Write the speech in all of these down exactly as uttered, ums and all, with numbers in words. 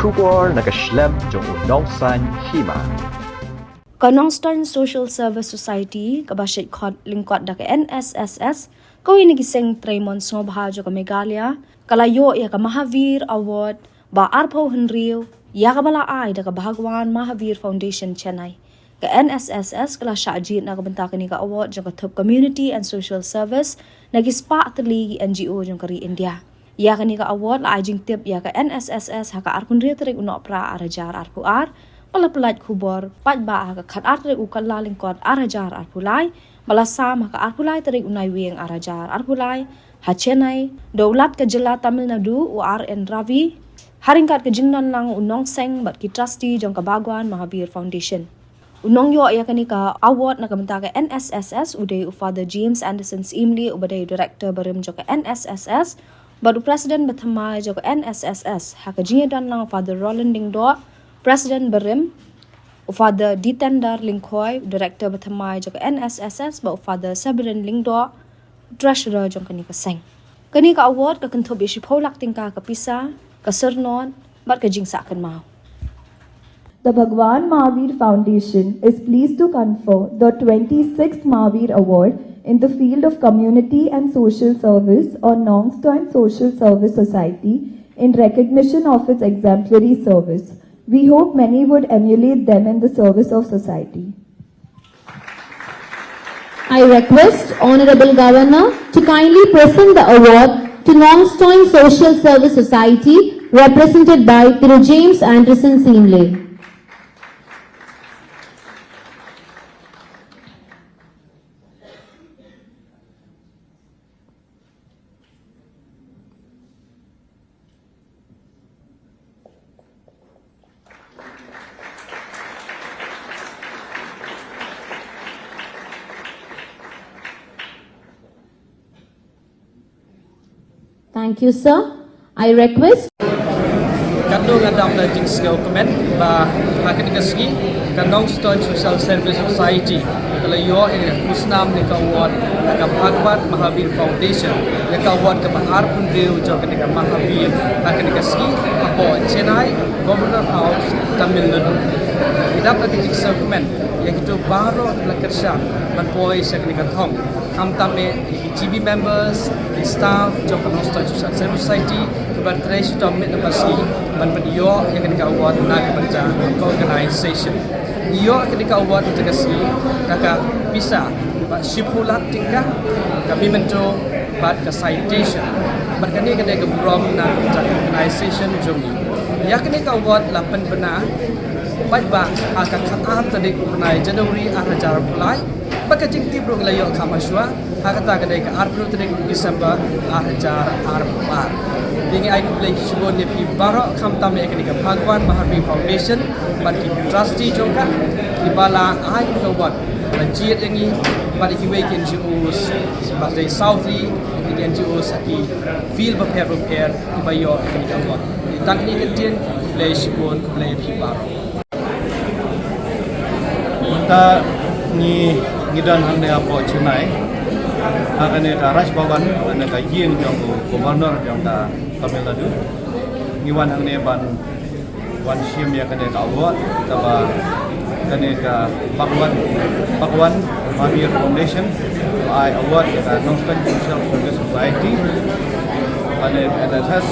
Khubor na ka shlem jong u Nongsaiñ Hima. Ka Nongstoiñ Social Service Society, kaba shait khot lyngkot da ka N S S S, kawei na ki seng trei mon sngewbha jong ka Meghalaya, ka la ïoh ïa ka Mahavir Award ba arphew hynriew, ïa kaba la ai da ka Bhagwan Mahavir Foundation Chennai. Ka N S S S ka la shah jied na ka bynta kane ka award jong ka thup Community and Social Service na ki spah tylli ki N G O jong ka ri India. Ïa kane ka award la ai jingtip ïa ka N S S S ha ka arphew hynriew tarik u Nohprah ar hajar arphew ar, ba la pyllait khubor paidbah ha ka khatar tarik u Kyllalyngkot ar hajar arphew lai, ba la sam ha ka arphew lai tarik u Naiwieng ar hajar arphew lai, ha Chennai, da u Lat ka jylla Tamil Nadu u R N Ravi, ha ryngkat ka jingdon lang u nongseng bad ki trustee jong ka Bhagwan Mahavir Foundation. U nongïoh ïa kane ka award na ka bynta ka N S S S u dei u Father James Anderson Syiemlieh, uba dei u director barim jong ka N S S S, bad u president bathymmai jong ka N S S S. Ha ka jingïadon lang u Father Roland Lyngdoh, president barim, u Father Ditender Lyngkhoi, director bathymmai jong ka N S S S, bad u Father Severin Lyngdoh, treasurer jong kane ka seng. Kane ka award ka kynthup ïa shiphew lak tyngka ka pisa, ka syrnod bad ka jingsah kynmaw. The Bhagwan Mahavir Foundation is pleased to confer the twenty-sixth Mahavir Award in the field of community and social service on Nongstoiñ Social Service Society in recognition of its exemplary service. We hope many would emulate them in the service of society. I request Honorable Governor to kindly present the award to Nongstoiñ Social Service Society, represented by Thiru James Anderson Syiemlieh. Thank you, sir. I request. Katno nga dap da jingsngew kmen ba ha kane ka sngi ka Nongstoiñ Social Service Society ka la ïoh ïa ka khusnam ne ka award na ka Bhagwan Mahavir Foundation, ïa ka award kaba arphew hynriew jong kane ka Mahavir ha kane ka sngi hapoh Chennai, Governor House, Tamil Nadu. Ngi dap da ka jingsngew kmen ïa kito baroh kiba la kyrshan ban poi sha kane ka thong. Khamtam eh ki G B members, ki staff jong ka Nongstoiñ Social Service Society kiba trei shitom miet na basngi ban pynïoh ïa kane ka award na ka bynta ka organization. Ngi ïoh kane ka award na ka sngi da ka pisa ba shiphew lak tyngka, ka memento bad ka citation. Bad kane ka dei ka burom na ka bynta ka organization jong ngi. Ïa kane ka award la pynbna paidbah ha ka khatar tarik u bnai January ar hajar arphew lai. Bad ka jingtip ruh ngi la ïoh kham hashwa ha kata ka dei ka arphew tarik December ar hajar arphew ar. Te ngi ai khublei shibun ïa phi baroh khamtam ïa kane ka Bhagwan Mahavir Foundation bad ki trustee jong ka kiba la ai kane ka award, la jied ïa ngi bad ïa kiwei ki N G Os ba dei saw tylli ki N G Os ha ki field bapher bapher kiba ïoh ïa kane ka award. Te tang kine ki ktien, khublei shibun, khublei ïa phi baroh. Mynta ngi, ngi don hangne hapoh Chennai ha kane ka Raj Bhavan, kane ka ïing jong u Governor jong ka Tamil Nadu. Ngi wan hangne ban wan shim ïa kane ka award kaba kane ka Bhagwan, Bhagwan Mahavir Foundation ai award ïa ka Nongstoiñ Social Service Society, kane N S S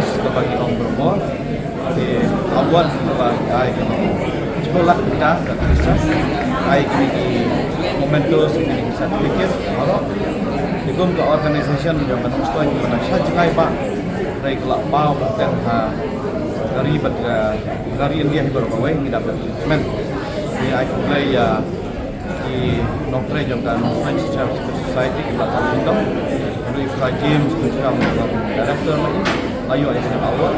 S kaba ngi ong bor bor. Te award kaba ai kane, shiphew lak tyngka ka pisa, ai kine ki mementos, kine ki certificate baroh. Te kum ka organization jong ka Nongstoiñ kaba shah jngai ba hynrei ka la paw ba teng ha ka ri bad ka ri India hi baroh kawei, ngi dap da ka jingkmen. Te ai khublei ïa ki nongtrei jong ka Nongstoiñ Social Society kiba la trei shitom. Ruh i Fra James Pynshram, director, la ïoh ïa kane ka award.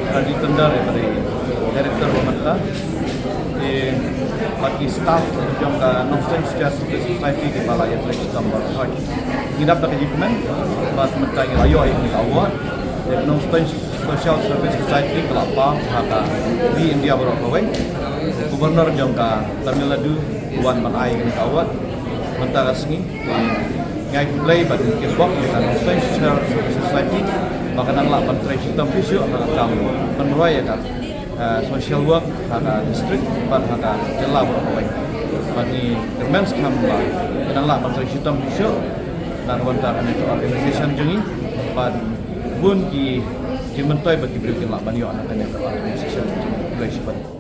Fra Jitendra, i ba dei director ba mynta. Te bad ki staff jong ka Nongstoiñ Social Society kiba la ïa trei shitom baroh. Ngi dap da ka jingkmen bad mynta ngi la ïoh ïa kane ka award. Te Nongstoiñ Social Service Society ka la paw ha ka ri India baroh kawei. Governor jong ka Tamil Nadu u wan ban ai kane ka award mynta ka sngi. Ngi ai khublei bad ngi kitbok ïa ka Nongstoiñ Social Service Society ba ka nang lah ban trei shitom shuh shuh ha ka kam pynroi ïa ka uh, social work ha ka district bad ha ka jylla baroh kawei. Bad ngi kyrmen skhem ba ngi dang lah ban trei shitom shisha na ka bynta kane ka organization jong ngi bad bun ki jingmyntoi ba ki briew kin lah ban ïoh na kane ka organization jong ngi. Khublei shibun.